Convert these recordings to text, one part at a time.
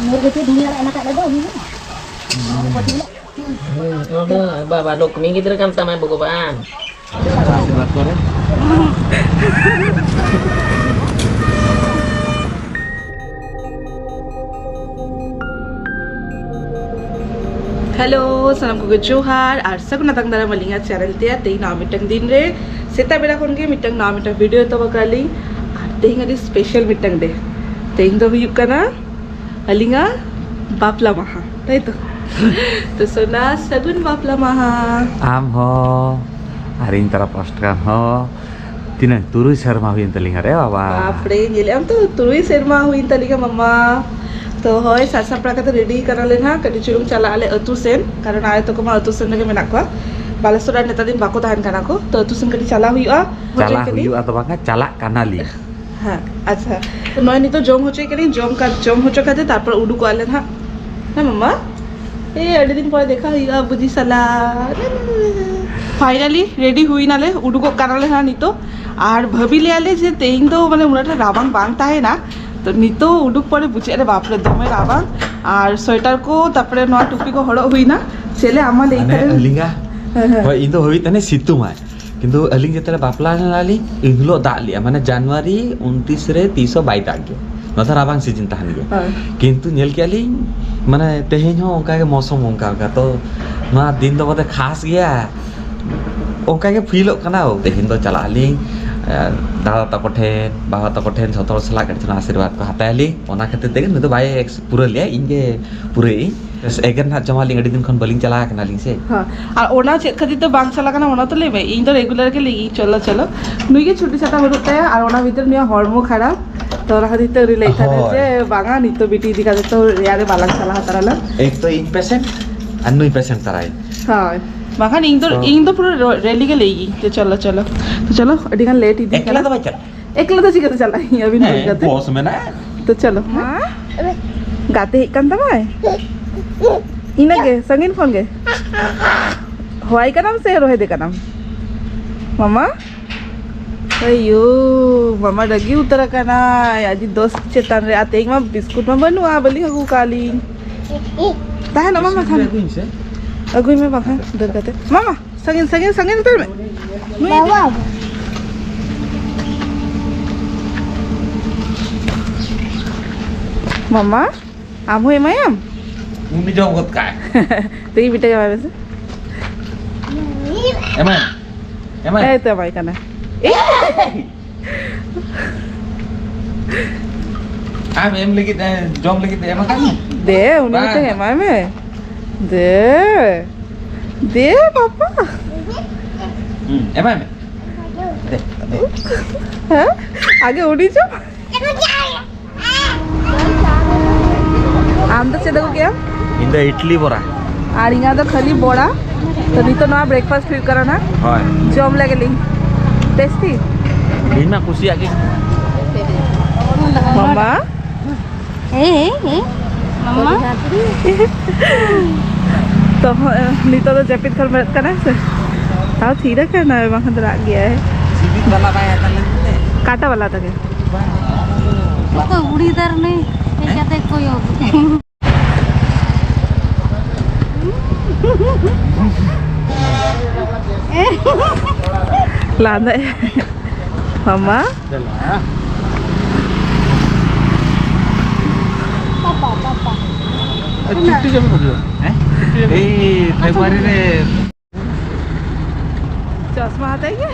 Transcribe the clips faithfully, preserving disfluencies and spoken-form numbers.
ᱢᱩᱨᱜᱟᱹᱴᱤ ᱫᱷᱩᱱᱤᱭᱟᱹ ᱨᱮ ᱮᱢ ᱟᱠᱟᱫ ᱞᱮᱫᱚ ᱩᱱᱤ ᱦᱚᱸ᱾ ᱦᱩᱸ, ᱚᱱᱟ ᱫᱚ ᱵᱟᱵᱟ ᱞᱚᱠᱷᱢᱤ ᱜᱤᱫᱽᱨᱟᱹ ᱠᱟᱱ ᱛᱟᱢᱟᱭ ᱵᱷᱚᱜᱚᱵᱟᱱ᱾ ᱦᱮᱞᱳ, ᱥᱟᱱᱟᱢ ᱠᱚᱜᱮ ᱡᱚᱦᱟᱨ ᱟᱨ ᱥᱟᱹᱜᱩᱱ ᱟᱛᱟᱝ ᱫᱟᱨᱟᱢ ᱟᱹᱞᱤᱧᱟᱜ ᱪᱮᱱᱮᱞ ᱛᱮ᱾ ᱛᱮᱦᱮᱧ ᱱᱟᱣᱟ ᱢᱤᱫᱴᱟᱝ ᱫᱤᱱ ᱨᱮ ᱥᱮᱛᱟᱜ ᱵᱮᱲᱟ ᱠᱷᱚᱱ ᱜᱮ ᱢᱤᱫᱴᱟᱝ ᱱᱟᱣᱟ ᱢᱤᱫᱴᱟᱝ ᱵᱷᱤᱰᱤᱭᱳ ᱮᱛᱚᱦᱚᱵ ᱟᱠᱟᱫ ᱞᱤᱧ᱾ ᱟᱨ ᱛᱮᱦᱮᱧ ᱟᱹᱰᱤ ᱥᱯᱮᱥᱟᱞ ᱢᱤᱫᱴᱟᱝ ᱰᱮ᱾ ᱛᱮᱦᱮᱧ ᱫᱚ ᱦᱩᱭᱩᱜ ᱠᱟᱱᱟ ᱟᱹᱞᱤᱧᱟᱜ ᱵᱟᱯᱞᱟ ᱢᱟᱦᱟ, ᱛᱟᱭ ᱛᱚ? ᱛᱚ ᱥᱳᱱᱟ, ᱥᱟᱹᱜᱩᱱ ᱵᱟᱯᱞᱟ ᱢᱟᱦᱟ᱾ ᱟᱢ ᱦᱚᱸ ᱟᱨ ᱤᱧ ᱛᱟᱨᱟ ᱯᱟᱥᱴᱟ ᱠᱷᱚᱱ ᱦᱚᱸ᱾ ᱛᱤᱱᱟᱹᱜ, ᱛᱩᱨᱩᱭ ᱥᱮᱨᱢᱟ ᱦᱩᱭᱮᱱ ᱛᱟᱹᱞᱤᱧᱟ ᱨᱮ ᱵᱟᱵᱟ᱾ ᱵᱟᱯᱨᱮ, ᱧᱮᱞᱮᱫ ᱟᱢ ᱛᱚ, ᱛᱩᱨᱩᱭ ᱥᱮᱨᱢᱟ ᱦᱩᱭᱮᱱ ᱛᱟᱹᱞᱤᱧᱟ ᱢᱟᱢᱟ᱾ ᱛᱚ ᱦᱳᱭ, ᱥᱟᱡᱽ ᱥᱟᱯᱲᱟᱣ ᱠᱟᱛᱮ ᱨᱮᱰᱤ ᱠᱟᱱᱟᱞᱮ ᱱᱟᱦᱟᱜ, ᱠᱟᱹᱴᱤᱡ ᱪᱩᱞᱩᱝ ᱪᱟᱞᱟᱜ ᱟᱞᱮ ᱟᱹᱛᱩ ᱥᱮᱱ, ᱠᱟᱨᱚᱱ ᱟᱭᱳ ᱛᱟᱠᱚ ᱢᱟ ᱟᱹᱛᱩ ᱥᱮᱱ ᱨᱮᱜᱮ ᱢᱮᱱᱟᱜ ᱠᱚᱣᱟ᱾ ᱵᱟᱞᱮᱥᱚᱨ ᱟᱨ ᱱᱮᱛᱟᱨ ᱫᱤᱱ ᱵᱟᱠᱚ ᱛᱟᱦᱮᱱ ᱠᱟᱱᱟ ᱠᱚ, ᱛᱚ ᱟᱹᱛᱩ ᱥᱮᱱ ᱠᱟᱹᱴᱤᱡ ᱪᱟᱞᱟᱣ ᱦᱩᱭᱩᱜᱼᱟ᱾ ᱪᱟᱞᱟᱜ ᱦᱩᱭᱩᱜᱼᱟ ᱫᱚ ᱵᱟᱝᱟ, ᱪᱟᱞᱟᱜ ᱠᱟᱱᱟᱞᱤᱧ᱾ ᱦᱮᱸ, ᱟᱪᱪᱷᱟ᱾ ᱛᱚ ᱱᱚᱜᱼᱚᱭ ᱱᱤᱛᱚᱜ ᱡᱚᱢ ᱦᱚᱪᱚᱭ ᱠᱟᱹᱱᱟᱹᱧ, ᱡᱚᱢ ᱠᱟ-, ᱡᱚᱢ ᱦᱚᱪᱚ ᱠᱟᱛᱮ ᱛᱟᱨᱯᱚᱨ ᱩᱰᱩᱠᱚᱜ ᱟᱞᱮ ᱱᱟᱦᱟᱜ᱾ ᱦᱮᱸ ᱢᱟᱢᱟ? ᱮ, ᱟᱹᱰᱤ ᱫᱤᱱ ᱯᱚᱨᱮ ᱫᱮᱠᱷᱟ ᱦᱩᱭᱩᱜᱼᱟ ᱵᱩᱡᱤ ᱥᱟᱞᱟᱜ᱾ ᱯᱷᱟᱭᱱᱟᱞᱤ ᱨᱮᱰᱤ ᱦᱩᱭ ᱱᱟᱞᱮ, ᱩᱰᱩᱠᱚᱜ ᱠᱟᱱᱟᱞᱮ ᱱᱟᱦᱟᱜ ᱱᱤᱛᱚᱜ᱾ ᱟᱨ ᱵᱷᱟᱹᱵᱤ ᱞᱮᱭᱟᱞᱮ ᱡᱮ ᱛᱮᱦᱮᱧ ᱫᱚ ᱢᱟᱱᱮ ᱩᱱᱟᱹᱜ ᱴᱟ ᱨᱟᱵᱟᱝ ᱵᱟᱝ ᱛᱟᱦᱮᱱᱟ, ᱛᱚ ᱱᱤᱛᱚᱜ ᱩᱰᱩᱠ ᱯᱚᱨᱮ ᱵᱩᱡᱷᱟᱹᱜ ᱨᱮ ᱵᱟᱯᱨᱮ ᱫᱚᱢᱮ ᱨᱟᱵᱟᱝ᱾ ᱟᱨ ᱥᱳᱭᱮᱴᱟᱨ ᱠᱚ ᱛᱟᱨᱯᱚᱨᱮ ᱱᱚᱣᱟ ᱴᱩᱯᱤ ᱠᱚ ᱦᱚᱨᱚᱜ ᱦᱩᱭᱱᱟ᱾ ᱪᱮᱫ ᱞᱮ ᱟᱢᱟ ᱞᱟᱹᱭ ᱢᱟᱱᱮ ᱠᱷᱟᱱᱮᱢ? ᱟᱹᱞᱤᱧᱟ? ᱦᱮᱸ, ᱦᱮᱸ᱾ ᱦᱳᱭ, ᱤᱧ ᱫᱚ ᱦᱩᱭᱩᱜ ᱛᱟᱦᱮᱱᱟ ᱥᱤᱛᱩᱝ ᱟᱭ᱾ ᱠᱤᱱᱛᱩ ᱟᱹᱞᱤᱧ ᱡᱮᱛᱮ ᱞᱮ ᱵᱟᱯᱞᱟ ᱞᱮᱱᱟᱞᱤᱧ, ᱩᱱ ᱦᱤᱞᱳᱜ ᱫᱟᱜ ᱞᱮᱜᱼᱟ, ᱢᱟᱱᱮ ᱡᱟᱱᱩᱣᱟᱨᱤ ᱩᱱᱛᱨᱤᱥ ᱨᱮ ᱛᱤᱥ ᱦᱚᱸ ᱵᱟᱭ ᱫᱟᱜ ᱜᱮᱭᱟ᱾ ᱱᱚᱣᱟ ᱫᱚ ᱨᱟᱵᱟᱝ ᱥᱤᱡᱤᱱ ᱛᱟᱦᱮᱱ ᱜᱮᱭᱟ᱾ ᱦᱳᱭ᱾ ᱠᱤᱱᱛᱩ ᱧᱮᱞ ᱠᱮᱜᱼᱟ ᱞᱤᱧ, ᱢᱟᱱᱮ ᱛᱮᱦᱮᱧ ᱦᱚᱸ ᱚᱱᱠᱟ ᱜᱮ ᱢᱳᱥᱚᱢ ᱚᱱᱠᱟ ᱚᱱᱠᱟ, ᱛᱚ ᱱᱚᱣᱟ ᱫᱤᱱ ᱫᱚ ᱵᱚᱫᱷᱚᱭ ᱠᱷᱟᱥ ᱜᱮᱭᱟ, ᱚᱱᱠᱟ ᱜᱮ ᱯᱷᱤᱞᱚᱜ ᱠᱟᱱᱟ᱾ ᱛᱮᱦᱮᱧ ᱫᱚ ᱪᱟᱞᱟᱜ ᱟᱹᱞᱤᱧ, ᱮ, ᱫᱟᱫᱟ ᱛᱟᱠᱚ ᱴᱷᱮᱱ, ᱵᱟᱵᱟ ᱛᱟᱠᱚ ᱴᱷᱮᱱ, ᱡᱷᱚᱛᱚ ᱦᱚᱲ ᱥᱟᱞᱟᱜ ᱠᱟᱹᱴᱤᱡ ᱪᱩᱞᱩᱝ ᱟᱥᱤᱨᱵᱟᱫᱽ ᱠᱚ ᱦᱟᱛᱟᱭᱟᱞᱤᱧ᱾ ᱚᱱᱟ ᱠᱷᱟᱹᱛᱤᱨ ᱛᱮᱜᱮ ᱱᱩᱭ ᱫᱚ ᱵᱟᱭ ᱮᱠᱥ-, ᱯᱩᱨᱟᱹ ᱞᱮᱭᱟ, ᱤᱧ ᱜᱮ ᱯᱩᱨᱟᱹᱭᱟᱹᱧ᱾ ᱵᱮᱥ, ᱮᱜᱮᱨ ᱱᱟᱦᱟᱜ ᱡᱚᱢᱟᱞᱤᱧ, ᱟᱹᱰᱤ ᱫᱤᱱ ᱠᱷᱚᱱ ᱵᱟᱹᱞᱤᱧ ᱪᱟᱞᱟᱣ ᱟᱠᱟᱱᱟᱞᱤᱧ ᱥᱮ᱾ ᱦᱮᱸ, ᱟᱨ ᱚᱱᱟ ᱪᱮᱫ ᱠᱷᱟᱹᱛᱤᱨ ᱛᱮ ᱵᱟᱝ ᱪᱟᱞᱟᱜ ᱠᱟᱱᱟ ᱚᱱᱟ ᱛᱚ ᱞᱟᱹᱭ ᱢᱮ, ᱤᱧ ᱫᱚ ᱨᱮᱜᱩᱞᱟᱨ ᱜᱮ ᱞᱟᱹᱭ ᱜᱤᱧ, "ᱪᱚᱞᱚ, ᱪᱚᱞᱚ᱾" ᱱᱩᱭ ᱜᱮ ᱪᱷᱩᱴᱤ ᱪᱷᱟᱴᱟ ᱵᱟᱹᱱᱩᱜ ᱛᱟᱭᱟ, ᱟᱨ ᱚᱱᱟ ᱵᱷᱤᱛᱤᱨ ᱱᱩᱭᱟᱜ ᱦᱚᱲᱢᱚ ᱠᱷᱟᱨᱟᱯ, ᱛᱚ ᱚᱱᱟ ᱠᱷᱟᱹᱛᱤᱨ ᱛᱮ ᱟᱹᱣᱨᱤ ᱞᱟᱹᱭ ᱛᱟᱦᱮᱱᱟ ᱦᱳᱭ᱾ ᱡᱮ ᱵᱟᱝᱟ, ᱱᱤᱛᱚᱜ ᱵᱤᱴᱤ ᱤᱫᱤ ᱠᱟᱛᱮ ᱛᱚ ᱨᱮᱭᱟᱲ ᱨᱮ ᱵᱟᱞᱟᱝ ᱪᱟᱞᱟᱣ ᱦᱟᱛᱟᱲᱟ ᱞᱟᱝ᱾ ᱮᱠ ᱛᱚ ᱤᱧ ᱯᱮᱥᱮᱱᱴ ᱟᱨ ᱱᱩᱭ ᱯᱮᱥᱮᱱᱴ ᱛᱟᱨᱟᱭ᱾ ᱦᱳᱭ, ᱵᱟᱠᱷᱟᱱ ᱤᱧ ᱫᱚ, ᱛᱚ ᱤᱧ ᱫᱚ ᱯᱩᱨᱟᱹ ᱨᱚ-, ᱨᱮᱞᱤ ᱜᱮ ᱞᱟᱹᱭ ᱜᱤᱧ, ᱛᱚ ᱪᱚᱞᱚ, ᱪᱚᱞᱚ᱾ ᱛᱚ ᱪᱚᱞᱚ, ᱟᱹᱰᱤ ᱜᱟᱱ ᱞᱮᱴ ᱤᱫᱤᱜ ᱮᱠᱞᱟ ᱠᱟᱱᱟ᱾ ᱫᱚ ᱵᱟᱭ ᱪᱟᱞᱟᱜᱼᱟ᱾ ᱮᱠᱞᱟ ᱫᱚ ᱪᱤᱠᱟᱹᱛᱮ ᱪᱟᱞᱟᱜ ᱟᱹᱧ ᱟᱹᱵᱤᱱ ᱦᱮᱸ, ᱵᱟᱹᱜᱤ ᱠᱟᱛᱮ? ᱵᱚᱥ ᱢᱮᱱᱟᱜᱼᱟ᱾ ᱛᱚ ᱪᱚᱞᱚ᱾ ᱢᱟ, ᱜᱟᱛᱮ ᱦᱮᱡ ᱠᱟᱱ ᱛᱟᱢᱟᱭ? ᱤᱱᱟᱹᱜ ᱜᱮ, ᱥᱟᱺᱜᱤᱧ ᱠᱷᱚᱱ ᱜᱮ? ᱦᱚᱦᱚᱣᱟᱭ ᱠᱟᱱᱟᱢ ᱥᱮ ᱨᱚᱦᱮᱫᱮ ᱠᱟᱱᱟᱢ? ᱢᱟᱢᱟ? ᱟᱭᱳ, ᱢᱟᱢᱟ ᱨᱟᱹᱜᱤ ᱩᱛᱟᱹᱨ ᱟᱠᱟᱱᱟᱭ᱾ ᱟᱡᱤ ᱫᱚᱥ ᱪᱮᱛᱟᱱ ᱨᱮ, ᱟᱨ ᱛᱮᱦᱮᱧ ᱢᱟ ᱵᱤᱥᱠᱩᱴ ᱢᱟ ᱵᱟᱹᱱᱩᱜᱼᱟ, ᱵᱟᱹᱞᱤᱧ ᱟᱹᱜᱩ ᱠᱟᱜ ᱞᱤᱧ᱾ ᱛᱟᱦᱮᱱᱟ ᱢᱟᱢᱟ, ᱛᱟᱦᱮᱱᱟ᱾ ᱟᱹᱜᱩᱧ ᱥᱮ᱾ ᱟᱹᱜᱩᱭ ᱢᱮ ᱵᱟᱠᱷᱟᱱ ᱫᱟᱹᱲ ᱠᱟᱛᱮ᱾ ᱢᱟᱢᱟ, ᱥᱟᱺᱜᱤᱧ, ᱥᱟᱺᱜᱤᱧ, ᱥᱟᱺᱜᱤᱧ ᱩᱛᱟᱹᱨ ᱢᱮ᱾ ᱱᱩᱭ ᱵᱟᱵᱟ᱾ ᱢᱟᱢᱟ, ᱟᱢ ᱦᱚᱸ ᱮᱢᱟᱭᱟᱢ? ᱩᱱᱤ ᱡᱚᱢ ᱜᱚᱫ ᱠᱟᱜᱼᱟᱭ᱾ ᱛᱮᱦᱮᱧ ᱢᱤᱫᱴᱟᱝ ᱮᱢᱟᱭ ᱢᱮᱥᱮ᱾ ᱮᱢᱟᱭ᱾ ᱮᱢᱟᱭ᱾ ᱮᱭ ᱛᱚ ᱮᱢᱟᱭ ᱠᱟᱱᱟ᱾ ᱟᱢ ᱮᱢ ᱞᱟᱹᱜᱤᱫ, ᱮ, ᱡᱚᱢ ᱞᱟᱹᱜᱤᱫ ᱮᱢ ᱟᱠᱟᱫ ᱢᱮ? ᱫᱮ, ᱩᱱᱤ ᱵᱟᱝ᱾ ᱢᱤᱫᱴᱟᱝ ᱮᱢᱟᱭ ᱢᱮ᱾ ᱫᱮ᱾ ᱫᱮ, ᱯᱟᱯᱟ᱾ ᱦᱩᱸ, ᱮᱢᱟᱭ ᱢᱮ᱾ ᱫᱮ, ᱫᱮ᱾ ᱦᱮᱸ? ᱟᱜᱮ ᱩᱱᱤ ᱡᱚᱢ᱾ ᱟᱢ ᱫᱚ ᱪᱮᱫ ᱟᱹᱜᱩ ᱠᱮᱜᱼᱟᱢ? ᱤᱧ ᱫᱚ ᱤᱰᱞᱤ ᱵᱚᱨᱟ᱾ ᱟᱨ ᱤᱧᱟᱹᱜ ᱫᱚ ᱠᱷᱟᱹᱞᱤ ᱵᱚᱲᱟ᱾ ᱛᱚ ᱱᱤᱛᱚᱜ ᱱᱚᱣᱟ breakfast ᱦᱩᱭᱩᱜ ᱠᱟᱱᱟ ᱱᱟ᱾ ᱦᱳᱭ᱾ ᱡᱚᱢ ᱞᱮᱜᱮ ᱞᱤᱧ᱾ Tasty? ᱤᱧ ᱢᱟ ᱠᱩᱥᱤᱭᱟᱜ ᱜᱮ᱾ ᱢᱟᱢᱟ? ᱦᱮᱸ, ᱦᱮᱸ, ᱦᱮᱸ᱾ ᱢᱟᱢᱟ? ᱛᱚ, ᱦᱚᱸ, ᱱᱤᱛᱚᱜ ᱫᱚ ᱡᱟᱹᱯᱤᱫ ᱠᱷᱚᱱ ᱵᱮᱨᱮᱫ ᱠᱟᱱᱟᱭ ᱥᱮ? ᱛᱟᱣ ᱛᱷᱤᱨ ᱟᱠᱟᱱᱟᱭ, ᱵᱟᱝᱠᱷᱟᱱ ᱫᱚ ᱨᱟᱜ ᱜᱮᱭᱟᱭ᱾ ᱥᱤᱵᱤᱞ ᱵᱟᱞᱟ ᱵᱟᱭ ᱦᱟᱛᱟᱣ ᱞᱮᱱ ᱛᱮ? ᱠᱟᱴᱟ ᱵᱟᱞᱟ ᱛᱟᱠᱮ᱾ ᱛᱚ, ᱩᱲᱤᱫᱟᱨ ᱱᱩᱭ ᱦᱮᱡ ᱠᱟᱛᱮ ᱠᱚᱭᱚᱜ᱾ ᱞᱟᱸᱫᱟᱭ᱾ ᱢᱟᱢᱟ᱾ ᱪᱩᱴᱤ ᱡᱚᱢ ᱠᱚ ᱦᱩᱭᱩᱜᱼᱟ᱾ ᱦᱮᱸ? ᱮᱭ, ᱯᱷᱮᱵᱽᱨᱩᱣᱟᱨᱤ ᱨᱮ᱾ ᱪᱚᱥᱢᱟ ᱟᱛᱮ ᱜᱮ᱾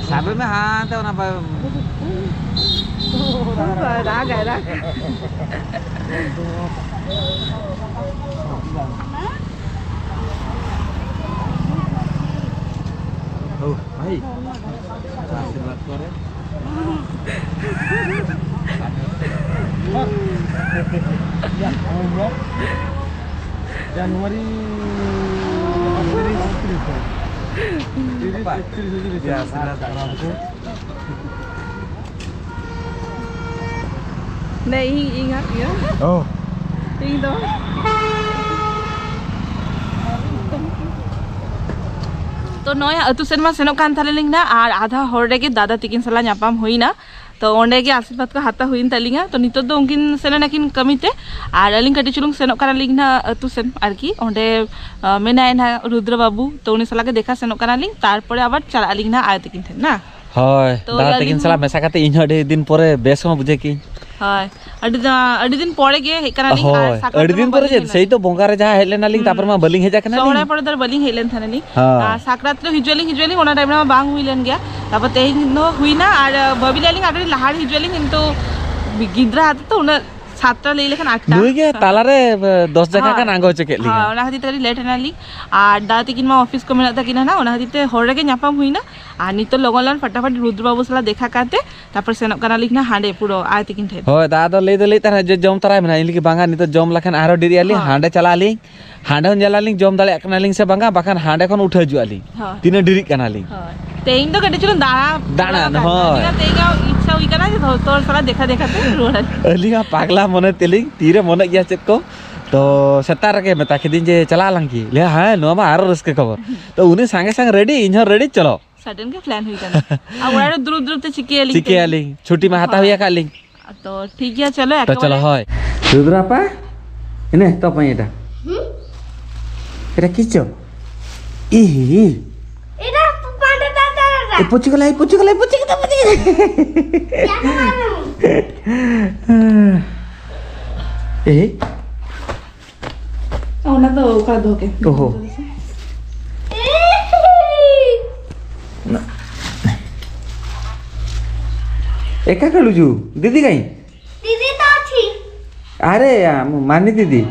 ᱥᱟᱵᱮ ᱢᱮ ᱦᱟᱱᱛᱮ ᱚᱱᱟ ᱵᱟ-, ᱨᱟᱜᱟᱭ, ᱨᱟᱜᱟᱭ᱾ ᱳ, ᱵᱷᱟᱭ, ᱟᱥᱤᱨᱵᱟᱫᱽ ᱠᱚᱨᱮ᱾ ᱡᱟᱱᱩᱣᱟᱨᱤ ᱛᱤᱨᱤᱥ, ᱛᱤᱨᱤᱥ, ᱮᱠᱛᱤᱨᱤᱥ, ᱛᱤᱨᱤᱥ᱾ ᱱᱮ, ᱤᱧ, ᱤᱧ ᱦᱟᱸᱜ ᱤᱭᱟᱹ᱾ ᱚ᱾ ᱤᱧ ᱫᱚ᱾ ᱱᱚᱜᱼᱚᱭ ᱟᱹᱛᱩ ᱥᱮᱱ ᱢᱟ ᱥᱮᱱᱚᱜ ᱠᱟᱱ ᱛᱟᱞᱮ ᱞᱤᱧ ᱱᱟ, ᱟᱨ ᱟᱫᱷᱟ ᱦᱚᱨ ᱨᱮᱜᱮ ᱫᱟᱫᱟ ᱛᱤᱠᱤᱱ ᱥᱟᱞᱟᱜ ᱧᱟᱯᱟᱢ ᱦᱩᱭᱱᱟ᱾ ᱛᱚ ᱚᱸᱰᱮ ᱜᱮ ᱟᱥᱤᱨᱵᱟᱫᱽ ᱠᱚ ᱦᱟᱛᱟᱣ ᱦᱩᱭᱮᱱ ᱛᱟᱹᱞᱤᱧᱟ᱾ ᱛᱚ ᱱᱤᱛᱚᱜ ᱫᱚ ᱩᱱᱠᱤᱱ ᱥᱮᱱ ᱮᱱᱟᱠᱤᱱ ᱠᱟᱹᱢᱤ ᱛᱮ, ᱟᱨ ᱟᱹᱞᱤᱧ ᱠᱟᱹᱴᱤᱡ ᱪᱩᱞᱩᱝ ᱥᱮᱱᱚᱜ ᱠᱟᱱᱟᱞᱤᱧ ᱱᱟᱦᱟᱜ ᱟᱹᱛᱩ ᱥᱮᱱ ᱟᱨᱠᱤ᱾ ᱚᱸᱰᱮ ᱟᱸ, ᱢᱮᱱᱟᱭᱟ ᱱᱟᱦᱟᱜ ᱨᱩᱫᱨᱚ ᱵᱟᱹᱵᱩ, ᱛᱚ ᱩᱱᱤ ᱥᱟᱞᱟᱜ ᱜᱮ ᱫᱮᱠᱷᱟ ᱥᱮᱱᱚᱜ ᱠᱟᱱᱟᱞᱤᱧ, ᱛᱟᱨᱯᱚᱨᱮ ᱟᱵᱟᱨ ᱪᱟᱞᱟᱜ ᱟᱹᱞᱤᱧ ᱱᱟᱦᱟᱜ ᱟᱭᱳ ᱛᱟᱹᱠᱤᱱ ᱴᱷᱮᱱ ᱱᱟ᱾ ᱦᱳᱭ, ᱛᱚ ᱫᱟᱫᱟ ᱛᱟᱹᱠᱤᱱ ᱟᱹᱞᱤᱧ ᱥᱟᱞᱟᱜ ᱦᱚᱸ ᱢᱮᱥᱟ ᱠᱟᱛᱮ ᱤᱧ ᱦᱚᱸ ᱟᱹᱰᱤ ᱫᱤᱱ ᱯᱚᱨᱮ ᱵᱮᱥ ᱦᱚᱸ ᱵᱩᱡᱷᱟᱹᱣ ᱠᱤᱧ᱾ ᱦᱳᱭ, ᱟᱹᱰᱤ ᱫᱟ-, ᱟᱹᱰᱤ ᱫᱤᱱ ᱯᱚᱨᱮ ᱜᱮ ᱦᱮᱡ ᱠᱟᱱᱟᱞᱤᱧ᱾ ᱟᱨ ᱦᱳᱭ, ᱥᱟᱠᱨᱟᱛ ᱟᱹᱰᱤ ᱨᱮᱢᱟ ᱫᱤᱱ ᱯᱚᱨᱮ ᱵᱟᱹᱞᱤᱧ ᱪᱮᱫ, ᱦᱮᱡ ᱥᱮᱭ ᱛᱚ ᱵᱚᱸᱜᱟ ᱨᱮ ᱡᱟᱦᱟᱸ ᱦᱮᱡ ᱞᱮᱱᱟᱞᱤᱧ, ᱦᱩᱸ᱾ ᱛᱟᱨᱯᱚᱨ ᱢᱟ ᱵᱟᱹᱞᱤᱧ ᱦᱮᱡ ᱟᱠᱟᱱᱟᱞᱤᱧ᱾ ᱥᱚᱦᱨᱟᱭ ᱯᱚᱨᱮ ᱫᱚ ᱵᱟᱹᱞᱤᱧ ᱦᱮᱡ ᱞᱮᱱ ᱛᱟᱦᱮᱱᱟᱞᱤᱧ᱾ ᱦᱮᱸ᱾ ᱟᱨ ᱥᱟᱠᱨᱟᱛ ᱨᱮ ᱦᱤᱡᱩᱜ ᱟᱹᱞᱤᱧ, ᱦᱤᱡᱩᱜ ᱟᱹᱞᱤᱧ, ᱚᱱᱟ ᱴᱟᱭᱤᱢ ᱨᱮᱢᱟ ᱵᱟᱝ ᱦᱩᱭ ᱞᱮᱱ ᱜᱮᱭᱟ᱾ ᱛᱟᱨᱯᱚᱨ ᱛᱮᱦᱮᱧ ᱫᱚ ᱦᱩᱭᱱᱟ, ᱟᱨ, ᱟᱸ, ᱵᱷᱟᱹᱵᱤ ᱞᱮᱫ ᱞᱤᱧ ᱟᱨ ᱠᱟᱹᱴᱤᱡ ᱞᱟᱦᱟ ᱨᱮ ᱦᱤᱡᱩᱜ ᱟᱹᱞᱤᱧ, ᱠᱤᱱᱛᱩ ᱜᱤᱫᱽᱨᱟᱹ ᱦᱟᱛᱮ ᱛᱚ ᱩᱱᱟᱹᱜ ᱥᱟᱛᱴᱟ ᱞᱟᱹᱭ ᱞᱮᱠᱷᱟᱱ ᱟᱴᱴᱟ᱾ ᱱᱩᱭ ᱜᱮ ᱦᱮᱸ᱾ ᱛᱟᱞᱟᱨᱮ, ᱟᱸ, ᱫᱚᱥ ᱡᱟᱭᱜᱟ ᱦᱳᱭ᱾ ᱜᱟᱱ ᱟᱬᱜᱚ ᱦᱚᱪᱚ ᱠᱮᱫ ᱞᱤᱧᱟ᱾ ᱦᱳᱭ, ᱚᱱᱟ ᱠᱷᱟᱹᱛᱤᱨ ᱛᱮ ᱠᱟᱹᱴᱤᱡ ᱞᱮᱴ ᱮᱱᱟᱞᱤᱧ᱾ ᱟᱨ ᱫᱟᱫᱟ ᱛᱟᱹᱠᱤᱱ ᱢᱟ ᱚᱯᱷᱤᱥ ᱠᱚ ᱢᱮᱱᱟᱜ ᱛᱟᱹᱠᱤᱱᱟ ᱱᱟᱦᱟᱜ, ᱚᱱᱟ ᱠᱷᱟᱹᱛᱤᱨ ᱛᱮ ᱦᱚᱨ ᱨᱮᱜᱮ ᱧᱟᱯᱟᱢ ᱦᱩᱭᱱᱟ᱾ ᱟᱨ ᱱᱤᱛᱚᱜ ᱞᱚᱜᱚᱱ ᱞᱚᱜᱚᱱ ᱯᱷᱟᱴᱟᱯᱷᱟᱴ ᱨᱩᱫᱨᱚ ᱵᱟᱹᱵᱩ ᱥᱟᱞᱟᱜ ᱫᱮᱠᱷᱟ ᱠᱟᱛᱮ ᱛᱟᱨᱯᱚᱨ ᱥᱮᱱᱚᱜ ᱠᱟᱱᱟᱞᱤᱧ ᱱᱟᱦᱟᱜ ᱦᱟᱸᱰᱮ ᱯᱩᱨᱟᱹ ᱟᱭᱳ ᱛᱟᱹᱠᱤᱱ ᱴᱷᱮᱱ᱾ ᱦᱳᱭ, ᱫᱟᱫᱟ ᱫᱚ ᱞᱟᱹᱭ ᱫᱚ ᱞᱟᱹᱭᱮᱫ ᱛᱟᱦᱮᱱᱟ ᱡᱮ ᱡᱚᱢ ᱛᱚᱨᱟᱭ ᱢᱮ ᱱᱟᱦᱟᱜ᱾ ᱤᱧ ᱞᱟᱹᱜᱤᱫ ᱵᱟᱝᱟ, ᱱᱤᱛᱚᱜ ᱡᱚᱢ ᱞᱮᱠᱷᱟᱱ ᱟᱨᱦᱚᱸ ᱰᱮᱨᱤᱜ ᱟᱹᱞᱤᱧ, ᱦᱳᱭ᱾ ᱦᱟᱸᱰᱮ ᱦᱚᱸ ᱧᱮᱞᱟᱞᱤᱧ ᱡᱚᱢ ᱫᱟᱲᱮᱭᱟᱜ ᱠᱟᱱᱟᱞᱤᱧ ᱥᱮ ᱵᱟᱝᱟ, ᱵᱟᱠᱷᱟᱱ ᱦᱟᱸᱰᱮ ᱠᱷᱚᱱ ᱩᱴᱷᱟᱹᱣ ᱦᱤᱡᱩᱜ ᱟᱹᱞᱤᱧ᱾ ᱦᱳᱭ᱾ ᱛᱤᱱᱟᱹᱜ ᱰᱮᱨᱤᱜ ᱠᱟᱱᱟᱞᱤᱧ᱾ ᱦᱳᱭ᱾ ᱛᱮᱦᱮᱧ ᱫᱚ ᱠᱟᱹᱴᱤᱡ ᱪᱩᱞᱩᱝ ᱫᱟᱬᱟ ᱫᱟᱬᱟᱱ, ᱵᱟᱲᱟ ᱠᱟᱜ ᱦᱳᱭ᱾ ᱟᱹᱞᱤᱧᱟᱜ ᱛᱮᱦᱮᱧ ᱫᱚ ᱤᱪᱪᱷᱟ ᱦᱩᱭ ᱠᱟᱱᱟ ᱡᱮ ᱫᱚ-, ᱛᱚᱞ ᱥᱟᱞᱟᱜ ᱫᱮᱠᱷᱟ ᱫᱮᱠᱷᱟ ᱛᱮ ᱨᱩᱣᱟᱹᱲ ᱟᱹᱞᱤᱧ᱾ ᱟᱹᱞᱤᱧᱟᱜ ᱯᱟᱜᱽᱞᱟ ᱢᱚᱱᱮ ᱛᱮᱞᱤᱧ ᱛᱤᱨᱮ ᱢᱚᱱᱮᱜ ᱜᱮᱭᱟ ᱪᱮᱫ ᱠᱚ᱾ ᱛᱚ ᱥᱮᱛᱟᱜ ᱨᱮᱜᱮ ᱢᱮᱛᱟ ᱠᱤᱫᱤᱧ ᱡᱮ ᱪᱟᱞᱟᱜ ᱟᱞᱟᱝ ᱠᱤ? ᱞᱟᱹᱭᱟ, "ᱦᱮᱸ, ᱱᱚᱣᱟ ᱢᱟ ᱟᱨᱚ ᱨᱟᱹᱥᱠᱟᱹ ᱠᱷᱚᱵᱚᱨ᱾" ᱛᱚ ᱩᱱᱤ ᱥᱟᱸᱜᱮ ᱥᱟᱝ ᱨᱮᱰᱤ, ᱤᱧ ᱦᱚᱸ ᱨᱮᱰᱤ, ᱪᱚᱞᱚ᱾ ᱥᱟᱰᱮᱱ ᱜᱮ ᱯᱞᱟᱱ ᱦᱩᱭ ᱠᱟᱱᱟ᱾ ᱟᱨ ᱚᱲᱟᱜ ᱨᱮ ᱫᱩᱲᱩᱵ ᱫᱩᱲᱩᱵ ᱛᱮ ᱪᱤᱠᱟᱹᱭᱟᱞᱤᱧ ᱛᱮ? ᱪᱤᱠᱟᱹᱭᱟᱞᱤᱧ? ᱪᱷᱩᱴᱤ ᱢᱟ ᱦᱟᱛᱟᱣ ᱦᱩᱭ ᱦᱳᱭ᱾ ᱟᱠᱟᱫ ᱞᱤᱧ᱾ ᱛᱚ ᱴᱷᱤᱠ ᱜᱮᱭᱟ, ᱪᱚᱞᱚ ᱛᱚ ᱪᱚᱞᱚ, ᱮᱠᱮᱵᱟᱨᱮ᱾ ᱦᱳᱭ᱾ ᱨᱩᱫᱨᱟᱯᱟ, ᱤᱱᱟᱹ ᱛᱚ ᱯᱟᱸᱭᱮᱴᱟ᱾ ᱦᱩᱸ? এটা কিচ্ছু? ইহি। এটা পান্ডা দাদা দাদা। এ পচি গেল, এ পচি গেল, এ পচি গেল, পচি গেল। কেন মারো? এ। ᱚᱱᱟ ᱫᱚ ᱚᱠᱟ ᱫᱚᱦᱚ ᱠᱮᱫ? ᱚᱦᱚ᱾ ᱱᱟ-, ᱮᱠᱟ ᱠᱟᱹᱞᱩᱡᱩ, ᱫᱤᱫᱤ ᱜᱟᱹᱭ? ᱫᱤᱫᱤ ᱛᱚ ᱟᱪᱷᱤ᱾ ᱟᱨᱮ, ᱟᱢ, ᱢᱟᱱᱤ ᱫᱤᱫᱤ᱾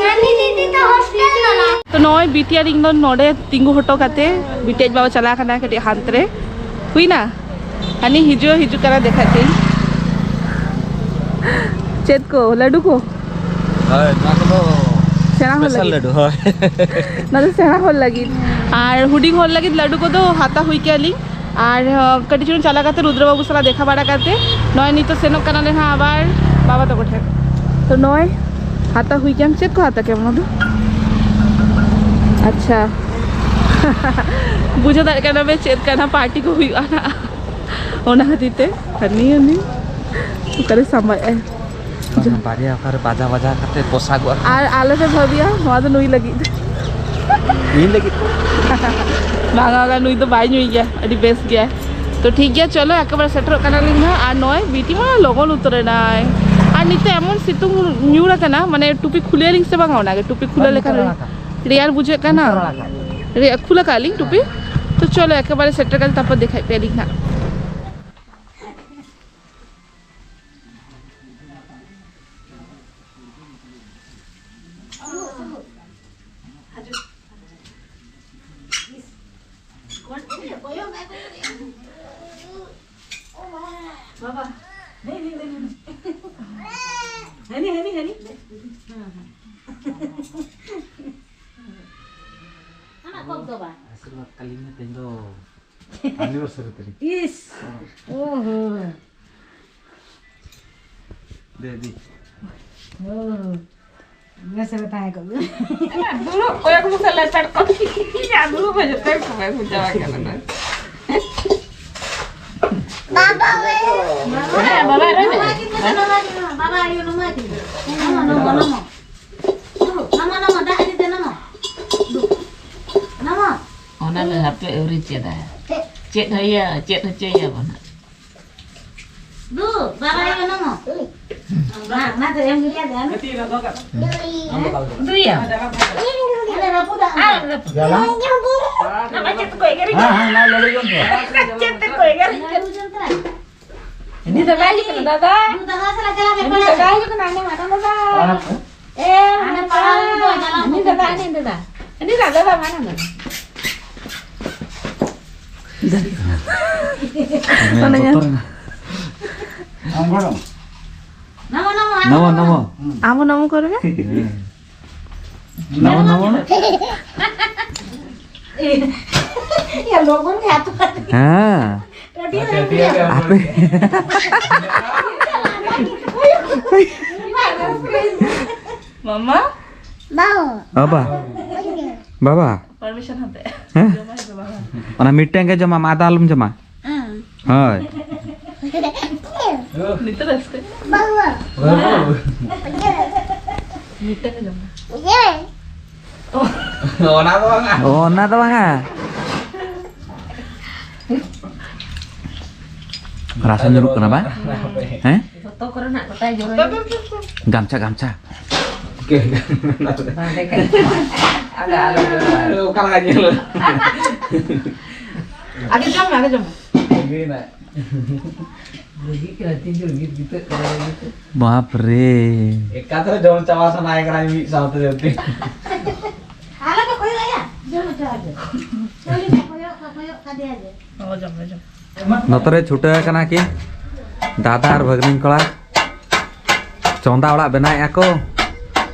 ᱢᱟᱱᱤ ᱫᱤᱫᱤ ᱛᱚ ᱦᱚᱥᱴᱮᱞ ᱫᱚ ᱱᱟ᱾ ᱛᱚ ᱱᱚᱜᱼᱚᱭ ᱵᱤᱴᱤ ᱟᱨ ᱤᱧ ᱫᱚ ᱱᱚᱰᱮ ᱛᱤᱸᱜᱩ ᱦᱚᱴᱚ ᱠᱟᱛᱮ ᱵᱤᱴᱤ ᱟᱡ ᱵᱟᱵᱟ ᱪᱟᱞᱟᱣ ᱠᱟᱱᱟ ᱠᱟᱹᱴᱤᱡ ᱦᱟᱱᱛᱮ ᱨᱮ᱾ ᱦᱩᱭᱱᱟ? ᱦᱟᱹᱱᱤ ᱦᱤᱡᱩᱜ, ᱦᱤᱡᱩᱜ ᱠᱟᱱᱟ, ᱫᱮᱠᱷᱟᱜ ᱠᱟᱹᱧ᱾ ᱪᱮᱫ ᱠᱚ? ᱞᱟᱹᱰᱩ ᱠᱚ? ᱦᱳᱭ, ᱱᱚᱣᱟ ᱠᱚᱫᱚ ᱥᱮᱬᱟ ᱦᱚᱲ special ᱞᱟᱹᱜᱤᱫ᱾ ᱞᱟᱹᱰᱩ, ᱦᱳᱭ᱾ ᱱᱚᱣᱟ ᱫᱚ ᱥᱮᱬᱟ ᱦᱚᱲ ᱞᱟᱹᱜᱤᱫ᱾ ᱟᱨ ᱦᱩᱰᱤᱧ ᱦᱚᱲ ᱞᱟᱹᱜᱤᱫ ᱞᱟᱹᱰᱩ ᱠᱚᱫᱚ ᱦᱟᱛᱟᱣ ᱦᱩᱭ ᱠᱮᱜᱼᱟ ᱞᱤᱧ᱾ ᱟᱨ, ᱦᱚᱸ, ᱠᱟᱹᱴᱤᱡ ᱪᱩᱞᱩᱝ ᱪᱟᱞᱟᱣ ᱠᱟᱛᱮ ᱨᱩᱫᱨᱚ ᱵᱟᱹᱵᱩ ᱥᱟᱞᱟᱜ ᱫᱮᱠᱷᱟ ᱵᱟᱲᱟ ᱠᱟᱛᱮ ᱱᱚᱜᱼᱚᱭ ᱱᱤᱛᱚᱜ ᱥᱮᱱᱚᱜ ᱠᱟᱱᱟᱞᱮ ᱦᱟᱸᱜ ᱟᱵᱟᱨ ᱵᱟᱵᱟ ᱛᱟᱠᱚ ᱴᱷᱮᱱ᱾ ᱛᱚ ᱱᱚᱜᱼᱚᱭ ᱦᱟᱛᱟᱣ ᱦᱩᱭ ᱠᱮᱜᱼᱟ᱾ ᱪᱮᱫ ᱠᱚ ᱦᱟᱛᱟᱣ ᱠᱮᱜᱼᱟ ᱚᱱᱟ ᱫᱚ? ᱟᱪᱪᱷᱟ, ᱵᱩᱡᱷᱟᱹᱣ ᱫᱟᱲᱮᱭᱟᱜ ᱠᱟᱱᱟ ᱯᱮ ᱪᱮᱫ ᱞᱮᱠᱟᱱᱟ ᱯᱟᱨᱴᱤ ᱠᱚ ᱦᱩᱭᱩᱜᱼᱟ ᱱᱟᱜ᱾ ᱚᱱᱟ ᱠᱷᱟᱹᱛᱤᱨ ᱛᱮ ᱦᱟᱹᱱᱤ ᱦᱟᱹᱱᱤ ᱚᱠᱟᱨᱮ ᱥᱟᱢᱵᱟᱭᱮᱫᱼᱟᱭ᱾ ᱵᱟᱝ, ᱵᱟᱨᱭᱟ ᱚᱠᱟᱨᱮ ᱵᱟᱡᱟ ᱵᱟᱡᱟ ᱠᱟᱛᱮ ᱯᱚᱥᱟᱜᱚᱜᱼᱟ᱾ ᱟᱨ ᱟᱞᱮ ᱯᱮ ᱵᱷᱟᱹᱵᱤᱭᱟ ᱱᱚᱣᱟ ᱫᱚ ᱱᱩᱭ ᱞᱟᱹᱜᱤᱫ᱾ ᱤᱧ ᱞᱟᱹᱜᱤᱫ᱾ ᱵᱟᱝᱟ ᱵᱟᱝᱟ, ᱱᱩᱭ ᱫᱚ ᱵᱟᱭ ᱧᱩᱭ ᱜᱮᱭᱟ, ᱟᱹᱰᱤ ᱵᱮᱥ ᱜᱮᱭᱟᱭ᱾ ᱛᱚ ᱴᱷᱤᱠ ᱜᱮᱭᱟ, ᱪᱚᱞᱚ ᱮᱠᱮᱵᱟᱨᱮ ᱥᱮᱴᱮᱨᱚᱜ ᱠᱟᱱᱟᱞᱤᱧ ᱦᱟᱸᱜ᱾ ᱟᱨ ᱱᱚᱜᱼᱚᱭ ᱵᱤᱴᱤ ᱢᱟ ᱞᱚᱜᱚᱱ ᱩᱛᱟᱹᱨᱮᱱᱟᱭ᱾ ᱟᱨ ᱱᱤᱛᱚᱜ ᱮᱢᱚᱱ ᱥᱤᱛᱩᱝ ᱧᱩᱨ ᱟᱠᱟᱱᱟ, ᱢᱟᱱᱮ ᱴᱩᱯᱤ ᱠᱷᱩᱞᱟᱹᱭᱟᱞᱤᱧ ᱥᱮ ᱵᱟᱝᱟ, ᱚᱱᱟᱜᱮ ᱴᱩᱯᱤ ᱠᱷᱩᱞᱟᱹ ᱞᱮᱠᱷᱟᱱ ᱨᱮᱭᱟᱲ ᱵᱩᱡᱷᱟᱹᱜ ᱠᱟᱱᱟ᱾ ᱨᱮᱭᱟᱲ ᱠᱷᱩᱞᱟᱹ ᱠᱟᱜ ᱞᱤᱧ ᱴᱩᱯᱤ᱾ ᱛᱚ ᱪᱚᱞᱚ ᱮᱠᱮᱵᱟᱨᱮ ᱥᱮᱴᱮᱨ ᱠᱟᱛᱮ ᱛᱟᱨᱯᱚᱨ ᱫᱮᱠᱷᱟᱭ ᱯᱮᱭᱟᱞᱤᱧ ᱦᱟᱸᱜ᱾ ᱵᱟᱵᱟ, ᱫᱮ, ᱫᱮ, ᱫᱮ, ᱫᱮ᱾ ᱦᱟᱹᱱᱤ, ᱦᱟᱹᱱᱤ, ᱦᱟᱹᱱᱤ᱾ ᱦᱮᱸ, ᱦᱮᱸ᱾ ᱟᱢᱟᱜ ᱠᱚᱯ ᱫᱚ ᱵᱟᱝ᱾ ᱟᱥᱤᱨᱵᱟᱫᱽ ᱠᱟᱞᱤᱧ ᱢᱮ, ᱛᱮᱦᱮᱧ ᱫᱚ anniversary ᱛᱟᱹᱞᱤᱧ᱾ ᱤᱥ᱾ ᱚ᱾ ᱳᱦᱳ᱾ ᱫᱮ, ᱫᱮ᱾ ᱳ᱾ ᱵᱮᱥ ᱨᱮ ᱛᱟᱦᱮᱸ ᱠᱚᱜ ᱢᱮ᱾ ᱫᱩᱲᱩᱵ ᱠᱚᱭᱚᱜ ᱢᱮᱥᱮ ᱞᱮᱛᱟᱲ ᱠᱚ᱾ ᱤᱧᱟᱜ ᱫᱩᱲᱩᱵ ᱦᱚᱸ ᱡᱚᱛᱚ ᱜᱮᱠᱚ ᱵᱟᱹᱧ ᱵᱩᱡᱷᱟᱹᱣ ᱠᱟᱱᱟ᱾ ᱵᱟᱵᱟ ᱨᱮ ᱵᱟᱵᱟ ᱟᱭᱳ ᱱᱚᱢᱟ ᱠᱤ? ᱱᱚᱢᱟ, ᱱᱚᱢᱟ, ᱱᱚᱢᱟ᱾ ᱫᱩᱲᱩᱵ, ᱱᱚᱢᱟ, ᱱᱚᱢᱟ, ᱫᱟᱜ ᱤᱫᱤ ᱛᱮ ᱱᱚᱢᱟ᱾ ᱫᱩᱲᱩᱵ᱾ ᱱᱚᱢᱟ᱾ ᱚᱱᱟ ᱞᱮ ᱦᱟᱯᱮ ᱟᱹᱣᱨᱤ ᱪᱮᱫᱟ᱾ ᱪᱮᱫ ᱦᱚᱭᱟ, ᱪᱮᱫ ᱦᱚᱪᱚᱭᱟ ᱵᱚᱱᱟ᱾ ᱫᱩ, ᱵᱟᱵᱟ ᱟᱭᱳ ᱱᱚᱢᱚ᱾ ᱢᱟ, ᱢᱟ ᱛᱚ ᱮᱢ ᱜᱤᱰᱤᱭᱟ ᱫᱮ, ᱟᱢ᱾ ᱫᱩᱭᱟ᱾ ᱟᱞᱮ ᱨᱟᱹᱯᱩᱫᱟᱜ ᱢᱮ᱾ ᱟᱨ ᱨᱟᱹᱯᱩᱫ᱾ ᱱᱟᱢᱟ ᱪᱮᱫ ᱠᱚ ᱮᱜᱮᱨ? ᱦᱮᱸ, ᱦᱮᱸ, ᱚᱱᱟ ᱞᱟᱹᱞᱩ ᱡᱚᱢ ᱯᱮ᱾ ᱪᱮᱫ ᱛᱮ ᱠᱚ ᱮᱜᱮᱨ? ᱞᱟᱹᱞᱩ ᱡᱚᱢ ᱯᱮ᱾ ᱩᱱᱤ ᱫᱟᱫᱟ ᱦᱤᱡᱩᱜ ᱠᱟᱱᱟ, ᱫᱟᱫᱟ᱾ ᱫᱩ ᱫᱟᱫᱟ ᱥᱟᱞᱟᱜ ᱪᱟᱞᱟᱜ ᱢᱮ, ᱩᱱᱤ ᱯᱟᱲᱦᱟᱜ ᱫᱟᱫᱟ ᱢᱮ᱾ ᱦᱤᱡᱩᱜ ᱠᱟᱱᱟ, ᱟᱸᱡᱚᱢ ᱢᱮ, ᱫᱟᱫᱟ᱾ ᱯᱟᱲᱦᱟᱜ ᱢᱮ᱾ ᱮ, ᱟᱨ ᱯᱟᱲᱦᱟᱣ ᱦᱩᱭᱩᱜ ᱫᱚ ᱪᱟᱞᱟᱣ ᱩᱱᱤ ᱠᱟᱛᱮ᱾ ᱫᱟᱫᱟ, ᱩᱱᱤ ᱫᱟᱫᱟ᱾ ᱩᱱᱤ ᱫᱟᱫᱟ, ᱫᱟᱫᱟ, ᱢᱟᱱᱮ ᱫᱟᱫᱟ᱾ ᱚᱱᱮ ᱧᱮᱞ᱾ ᱵᱚᱛᱚᱨ ᱮᱱᱟ᱾ ᱟᱢ ᱜᱚᱲᱚᱢ᱾ ᱱᱟᱢᱚ, ᱱᱟᱢᱚ, ᱱᱟᱢᱚ, ᱱᱟᱢᱚ᱾ ᱟᱢ ᱦᱚᱸ ᱱᱟᱢᱚ ᱠᱚᱨᱮ ᱢᱮ᱾ ᱦᱮᱸ᱾ ᱱᱟᱢᱚ, ᱱᱟᱢᱚ᱾ ᱭᱟ, ᱞᱚᱜᱚᱱ ᱜᱮ ᱟᱛᱳ ᱠᱟᱛᱮ᱾ ᱦᱮᱸ᱾ ᱟᱹᱰᱤ ᱨᱟᱹᱜᱤᱭᱟ᱾ ᱟᱯᱮ᱾ ᱢᱟᱢᱟ? ᱵᱟᱵᱟ᱾ ᱵᱟᱵᱟ᱾ ᱯᱟᱨᱢᱤᱥᱚᱱ ᱦᱟᱛᱮ᱾ ᱦᱮᱸ? ᱡᱚᱢᱟᱭ ᱥᱮ ᱵᱟᱝᱟ? ᱚᱱᱟ ᱢᱤᱫᱴᱮᱱ ᱜᱮ ᱡᱚᱢᱟᱢ, ᱟᱫᱟ ᱟᱞᱚᱢ ᱡᱚᱢᱟ᱾ ᱦᱮᱸ᱾ ᱦᱳᱭ᱾ ᱱᱤᱛᱚᱜ ᱨᱟᱹᱥᱠᱟᱹ᱾ ᱵᱟᱵᱟ᱾ ᱢᱤᱫᱴᱮᱱ ᱜᱮ ᱡᱚᱢᱟ᱾ ᱚᱱᱟ ᱫᱚ ᱵᱟᱝᱟ᱾ ᱚ, ᱚᱱᱟ ᱫᱚ ᱵᱟᱝᱟ᱾ ᱨᱟᱥᱟ ᱧᱩᱨᱩᱜ ᱠᱟᱱᱟ ᱵᱟᱝ? ᱦᱮᱸ? ᱡᱚᱛᱚ ᱠᱚᱨᱮᱱᱟᱜ ᱜᱚᱴᱟᱭ ᱡᱚᱨᱚᱭᱟ᱾ ᱜᱟᱢᱪᱷᱟ, ᱜᱟᱢᱪᱷᱟ᱾ ᱵᱟᱝ, ᱚᱸᱰᱮ ᱠᱷᱟᱱ ᱟᱞᱮ ᱟᱞᱮ ᱡᱚᱨᱚᱭᱟ᱾ ᱚᱠᱟ ᱞᱮᱠᱟ ᱧᱮᱞ? ᱟᱜᱮ ᱡᱚᱢ ᱢᱮ, ᱟᱜᱮ ᱡᱚᱢ ᱢᱮ᱾ ᱵᱩᱡᱷᱟᱹᱜ ᱠᱟᱱᱟ, ᱛᱤᱱ ᱡᱳᱨ ᱢᱤᱫ ᱵᱤᱛᱟᱹᱜ ᱠᱟᱱᱟ, ᱢᱤᱫ ᱵᱤᱛᱟᱹᱜ᱾ ᱵᱟᱯ ᱨᱮ᱾ ᱮᱠᱟᱛᱨᱮ ᱡᱚᱢ ᱪᱟᱵᱟ ᱥᱟᱱᱟᱭᱮ ᱠᱟᱱᱟ ᱢᱤᱫ ᱥᱟᱶᱛᱮ ᱡᱚᱛᱚ᱾ ᱟᱞᱮ ᱠᱚ ᱠᱚᱭᱚᱜ ᱮᱭᱟ, ᱡᱚᱢ ᱦᱚᱪᱚ ᱟᱡᱮ᱾ ᱠᱚᱭᱚᱜ, ᱠᱚᱭᱚᱜ, ᱠᱚᱭᱚᱜ ᱠᱟᱫᱮᱭᱟ ᱡᱮ᱾ ᱚ, ᱡᱚᱢ ᱢᱮ, ᱡᱚᱢ᱾ ᱱᱚᱛᱮ ᱨᱮ ᱪᱷᱩᱴᱟᱹᱣ ᱟᱠᱟᱱᱟ ᱠᱤᱱ ᱫᱟᱫᱟ ᱟᱨ ᱵᱷᱟᱹᱜᱽᱱᱤ ᱠᱚᱲᱟ᱾ ᱪᱚᱸᱫᱟ ᱚᱲᱟᱜ ᱵᱮᱱᱟᱣᱮᱫᱼᱟ ᱠᱚ,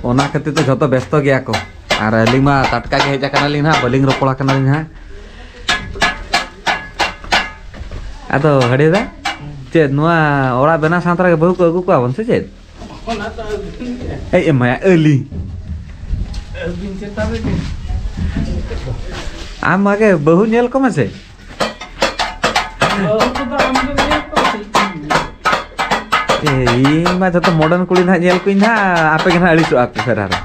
ᱚᱱᱟ ᱠᱷᱟᱹᱛᱤᱨ ᱛᱮ ᱡᱷᱚᱛᱚ ᱵᱮᱥᱛᱚ ᱜᱮᱭᱟ ᱠᱚ᱾ ᱟᱨ ᱟᱹᱞᱤᱧ ᱢᱟ ᱴᱟᱴᱠᱟ ᱜᱮ ᱦᱮᱡ ᱟᱠᱟᱱᱟᱞᱤᱧ ᱱᱟᱦᱟᱜ, ᱵᱟᱹᱞᱤᱧ ᱨᱚᱯᱚᱲ ᱟᱠᱟᱱᱟᱞᱤᱧ ᱱᱟᱦᱟᱜ᱾ ᱟᱫᱚ ᱦᱟᱹᱲᱭᱟᱹ ᱫᱟ, ᱪᱮᱫ ᱱᱚᱣᱟ ᱚᱲᱟᱜ ᱵᱮᱱᱟᱣ ᱥᱟᱶ ᱛᱚᱨᱟ ᱜᱮ ᱵᱟᱹᱦᱩ ᱠᱚ ᱟᱹᱜᱩ ᱠᱚᱣᱟ ᱵᱚᱱ ᱥᱮ ᱪᱮᱫ? ᱚᱱᱟ ᱫᱚ ᱟᱹᱵᱤᱱ ᱜᱮ᱾ ᱮᱭ ᱮᱢᱟᱭᱟ ᱟᱹᱞᱤᱧ᱾ ᱟᱹᱵᱤᱱ ᱪᱮᱛᱟᱱ ᱨᱮᱜᱮ᱾ ᱟᱢ ᱟᱜᱮ ᱵᱟᱹᱦᱩ ᱧᱮᱞ ᱠᱚᱢ ᱥᱮ᱾ ᱵᱟᱹᱦᱩ ᱠᱚᱫᱚ ᱟᱢ ᱜᱮᱢ ᱧᱮᱞ ᱠᱚᱣᱟ ᱥᱮ ᱤᱧ? ᱮ, ᱤᱧ ᱢᱟ ᱡᱷᱚᱛᱚ modern ᱠᱩᱲᱤ ᱱᱟᱦᱟᱜ ᱧᱮᱞ ᱠᱚᱧ ᱱᱟᱦᱟᱜ, ᱟᱯᱮ ᱜᱮ ᱱᱟᱦᱟᱜ ᱟᱹᱲᱤᱥᱚᱜᱼᱟ ᱯᱮ ᱯᱷᱮᱨ ᱟᱨᱚ᱾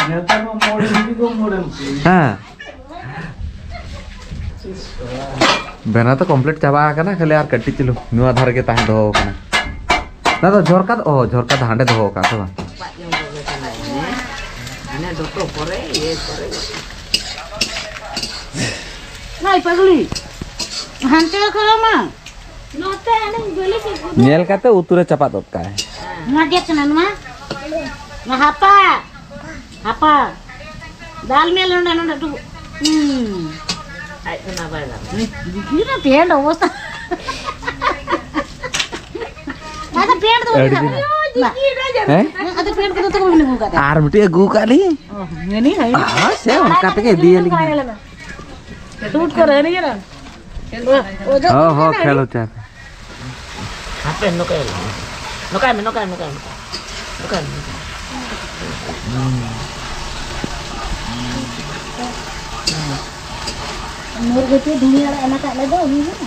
ᱱᱮᱛᱟᱨ ᱢᱟ modern ᱡᱩᱜᱽ ᱦᱚᱸ modern ᱠᱩᱲᱤ᱾ ᱦᱮᱸ᱾ ᱵᱮᱱᱟᱣ ᱫᱚ complete ᱪᱟᱵᱟ ᱟᱠᱟᱱᱟ, ᱠᱷᱟᱹᱞᱤ ᱟᱨ ᱠᱟᱹᱴᱤᱡ ᱪᱩᱞᱩᱝ ᱱᱚᱣᱟ ᱫᱷᱟᱨᱮ ᱜᱮ ᱛᱟᱦᱮᱸ ᱫᱚᱦᱚ ᱟᱠᱟᱱᱟ᱾ ᱚᱱᱟ ᱫᱚ ᱡᱷᱚᱨᱠᱟ ᱫᱚ, ᱚ, ᱡᱷᱚᱨᱠᱟ ᱫᱚ ᱦᱟᱸᱰᱮ ᱫᱚᱦᱚ ᱟᱠᱟᱱ ᱥᱮ ᱵᱟᱝ? ᱨᱟᱯᱟᱜ ᱡᱚᱢ ᱠᱚᱜᱮ ᱥᱟᱱᱟᱭᱮᱫ ᱢᱮᱭᱟ᱾ ᱦᱟᱱᱮ ᱫᱚᱛᱚ ᱯᱚᱨᱮ, ᱤᱭᱟᱹ ᱯᱚᱨᱮ᱾ ᱱᱟᱭ ᱯᱟᱜᱽᱞᱤ, ᱦᱟᱱᱛᱮ ᱠᱷᱚᱱ ᱢᱟ᱾ ᱱᱚᱛᱮ ᱦᱟᱱᱮ ᱵᱟᱹᱞᱤ ᱥᱮᱫ ᱠᱚ ᱧᱮᱞ ᱠᱟᱛᱮ ᱩᱛᱩ ᱨᱮ ᱪᱟᱯᱟᱫ ᱜᱚᱫ ᱠᱟᱜᱼᱟᱭ᱾ ᱱᱚᱣᱟ ᱜᱮᱫ ᱠᱟᱱᱟ, ᱱᱚᱣᱟ? ᱱᱚᱣᱟ ᱦᱟᱯᱟ᱾ ᱦᱟᱯᱟ᱾ ᱫᱟᱞ ᱢᱮ ᱱᱚᱰᱮ, ᱱᱚᱰᱮ ᱰᱩᱵᱩᱜ᱾ ᱦᱩᱸ᱾ ᱟᱡ ᱠᱷᱚᱱᱟᱜ ᱵᱟᱭ ᱫᱟᱞ᱾ ᱫᱤᱠᱷᱤ ᱨᱮ ᱯᱮᱱᱴ ᱚᱵᱚᱥᱛᱟ᱾ ᱟᱫᱚ ᱯᱮᱱᱴ ᱫᱚ ᱟᱹᱰᱤ ᱵᱟᱹᱧ ᱫᱤᱱ᱾ ᱦᱟᱛᱟᱣᱟ᱾ ᱵᱟ᱾ ᱦᱮᱸ? ᱟᱫᱚ ᱯᱮᱱᱴ ᱠᱚᱫᱚ ᱛᱚ ᱵᱟᱹᱧ ᱟᱹᱜᱩ ᱠᱟᱫᱟ᱾ ᱟᱨ ᱢᱤᱫᱴᱤᱡ ᱟᱹᱜᱩ ᱠᱟᱜ ᱞᱤᱧ᱾ ᱚ, ᱢᱮᱱᱤᱧ ᱦᱟᱭ᱾ ᱟᱨ ᱥᱮ ᱚᱱᱠᱟ ᱛᱮᱜᱮ ᱤᱫᱤᱭᱟᱞᱤᱧ᱾ ᱥᱩᱴ ᱠᱚᱨᱮ ᱱᱤᱭᱟᱹ ᱨᱮ᱾ ᱚ, ᱚᱡᱚᱜ ᱦᱚᱸ, ᱦᱚᱸ, ᱠᱟᱱᱟ᱾ ᱠᱷᱮᱞ ᱦᱚᱪᱚᱭ ᱯᱮ᱾ ᱦᱟᱯᱮ, ᱱᱚᱝᱠᱟᱭ ᱢᱮ᱾ ᱱᱚᱝᱠᱟᱭ ᱢᱮ, ᱱᱚᱝᱠᱟᱭ ᱢᱮ, ᱱᱚᱝᱠᱟᱭ ᱢᱮ, ᱱᱚᱝᱠᱟᱭ ᱢᱮ᱾ ᱱᱚᱝᱠᱟᱭ ᱢᱮ᱾ ᱢᱩᱨᱜᱟᱹᱴᱤ ᱫᱷᱩᱱᱤᱭᱟᱹ ᱟᱲᱟᱜ ᱮᱢ ᱟᱠᱟᱫ ᱞᱮᱫᱚ, ᱩᱱᱤ ᱦᱚᱸ᱾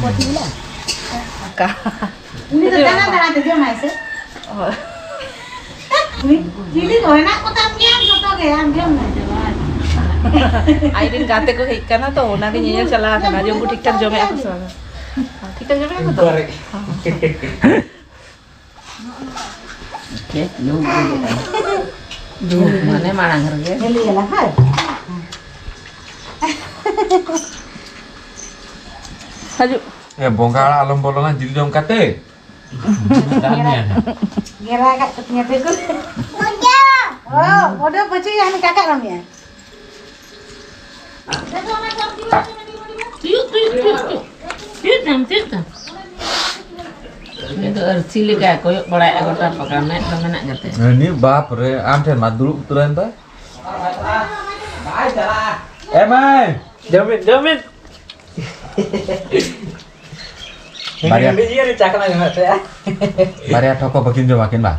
ᱯᱟᱹᱴᱤ ᱵᱚᱞᱟ᱾ ᱟᱠᱟ᱾ ᱩᱱᱤ ᱫᱚ ᱫᱟᱬᱟ ᱫᱟᱬᱟ ᱛᱮ ᱡᱚᱢᱟᱭ ᱥᱮ? ᱦᱳᱭ᱾ ᱪᱤᱞᱤ ᱠᱚ ᱦᱮᱱᱟᱜ ᱠᱚ ᱛᱟᱢ ᱜᱮᱭᱟ, ᱡᱚᱛᱚ ᱜᱮ ᱟᱢ ᱡᱚᱢ ᱢᱮ᱾ ᱟᱡ ᱨᱮᱱ ᱜᱟᱛᱮ ᱠᱚ ᱦᱮᱡ ᱠᱟᱱᱟ ᱛᱚ, ᱚᱱᱟ ᱜᱮ ᱧᱮᱧᱮᱞ ᱪᱟᱞᱟᱣ ᱠᱟᱱᱟ ᱡᱮ ᱩᱱᱠᱩ ᱴᱷᱤᱠ ᱴᱷᱟᱠ ᱡᱚᱢᱮᱫ ᱟᱠᱚ ᱥᱮ ᱵᱟᱝ᱾ ᱴᱷᱤᱠ ᱴᱷᱟᱠ ᱡᱚᱢᱮᱫ ᱟᱠᱚ ᱛᱚ? ᱪᱮᱫ ᱞᱩᱠ ᱵᱩᱡᱷᱟᱹᱜᱼᱟ? ᱞᱩᱠ ᱢᱟᱱᱮ ᱢᱟᱲᱟᱝ ᱨᱮᱜᱮ᱾ ᱦᱮᱞᱤᱭᱟᱞᱟ, ᱦᱳᱭ᱾ ᱦᱤᱡᱩᱜ᱾ ᱮ, ᱵᱚᱸᱜᱟ ᱚᱲᱟᱜ ᱟᱞᱚᱢ ᱵᱚᱞᱚᱱᱟ ᱡᱤᱞ ᱡᱚᱢ ᱠᱟᱛᱮ᱾ ᱜᱮᱨᱟ ᱠᱟᱜ ᱠᱚ ᱛᱤᱧᱟ ᱵᱮᱜᱩᱱ᱾ ᱚ, ᱵᱚᱰᱚ ᱯᱟᱹᱪᱩᱭᱟ ᱦᱟᱱᱤ ᱠᱟᱠᱟ ᱨᱚᱢᱤᱭᱟ᱾ ᱛᱤᱭᱩᱜ, ᱛᱤᱭᱩᱜ, ᱛᱤᱭᱩᱜ, ᱛᱤᱭᱩᱜ᱾ ᱛᱤᱭᱩᱜ ᱛᱟᱢ, ᱛᱤᱭᱩᱜ ᱛᱟᱢ᱾ ᱩᱱᱤ ᱫᱚ ᱟᱹᱨᱥᱤ ᱞᱮᱠᱟᱭ ᱠᱚᱭᱚᱜ ᱵᱟᱲᱟᱭᱮᱫᱼᱟ ᱜᱚᱴᱟ ᱯᱟᱠᱟ, ᱢᱮᱫ ᱫᱚ ᱢᱮᱱᱟᱜ ᱜᱮᱛᱟᱭᱟ᱾ ᱩᱱᱤ ᱵᱟᱯ ᱨᱮ, ᱟᱢ ᱴᱷᱮᱱ ᱢᱟ ᱫᱩᱲᱩᱵ ᱩᱛᱟᱹᱨᱮᱱ ᱫᱚ᱾ ᱮ ᱢᱟᱹᱭ! ᱡᱚᱢᱤᱱ, ᱡᱚᱢᱤᱱ᱾ ᱵᱟᱨᱭᱟ ᱤᱭᱟᱹ ᱨᱮ ᱪᱟᱠᱷᱱᱟ ᱢᱮᱱᱟᱜ ᱛᱟᱭᱟ᱾ ᱵᱟᱨᱭᱟ ᱴᱷᱚᱠᱚ ᱵᱟᱹᱠᱤᱱ ᱡᱚᱢᱟ ᱠᱤᱱ ᱵᱟ?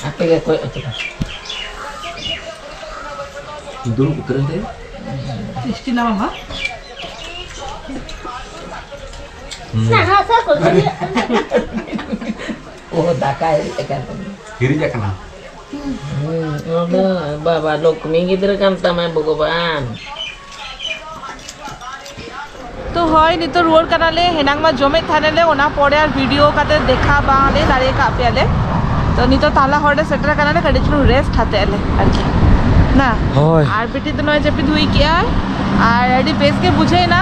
ᱟᱯᱮ ᱜᱮ ᱠᱚᱭᱚᱜ ᱦᱚᱪᱚ ᱠᱚᱢ᱾ ᱫᱩᱲᱩᱵ ᱩᱛᱟᱹᱨᱮᱱ ᱛᱮ? ᱴᱮᱥᱴᱤ ᱱᱟᱣᱟ ᱦᱟ? ᱦᱩᱸ᱾ ᱚ, ᱫᱟᱠᱟ ᱦᱤᱨᱤᱡ ᱟᱠᱟᱱ ᱛᱟᱢᱟ᱾ ᱦᱤᱨᱤᱡ ᱟᱠᱟᱱᱟ᱾ ᱦᱩᱸ, ᱚᱱᱟ ᱫᱚ ᱵᱟᱵᱟ ᱞᱚᱠᱷᱢᱤ ᱜᱤᱫᱽᱨᱟᱹ ᱠᱟᱱ ᱛᱟᱢᱟᱭ ᱵᱷᱚᱜᱚᱵᱟᱱ᱾ ᱛᱚ ᱦᱳᱭ, ᱱᱤᱛᱚᱜ ᱨᱩᱣᱟᱹᱲ ᱠᱟᱱᱟᱞᱮ᱾ ᱦᱮᱱᱟᱝ ᱢᱟ ᱡᱚᱢᱮᱫ ᱛᱟᱦᱮᱱᱟᱞᱮ, ᱚᱱᱟ ᱯᱚᱨᱮ ᱟᱨ ᱵᱷᱤᱰᱤᱭᱳ ᱠᱟᱛᱮ ᱫᱮᱠᱷᱟ ᱵᱟᱝᱞᱮ ᱫᱟᱲᱮ ᱟᱠᱟᱫ ᱯᱮᱭᱟᱞᱮ᱾ ᱛᱚ ᱱᱤᱛᱚᱜ ᱛᱟᱞᱟ ᱦᱚᱨ ᱨᱮ ᱥᱮᱴᱮᱨ ᱟᱠᱟᱱᱟᱞᱮ, ᱠᱟᱹᱴᱤᱡ ᱪᱩᱞᱩᱝ ᱨᱮᱥᱴ ᱦᱟᱛᱮ ᱟᱞᱮ ᱟᱨᱠᱤ᱾ ᱱᱟ? ᱦᱳᱭ᱾ ᱟᱨ ᱵᱤᱴᱤ ᱫᱚ ᱱᱚᱜᱼᱚᱭ ᱡᱟᱹᱯᱤᱫ ᱦᱩᱭ ᱠᱮᱜᱼᱟᱭ, ᱟᱨ ᱟᱹᱰᱤ ᱵᱮᱥ ᱜᱮ ᱵᱩᱡᱷᱟᱹᱣ ᱮᱱᱟ᱾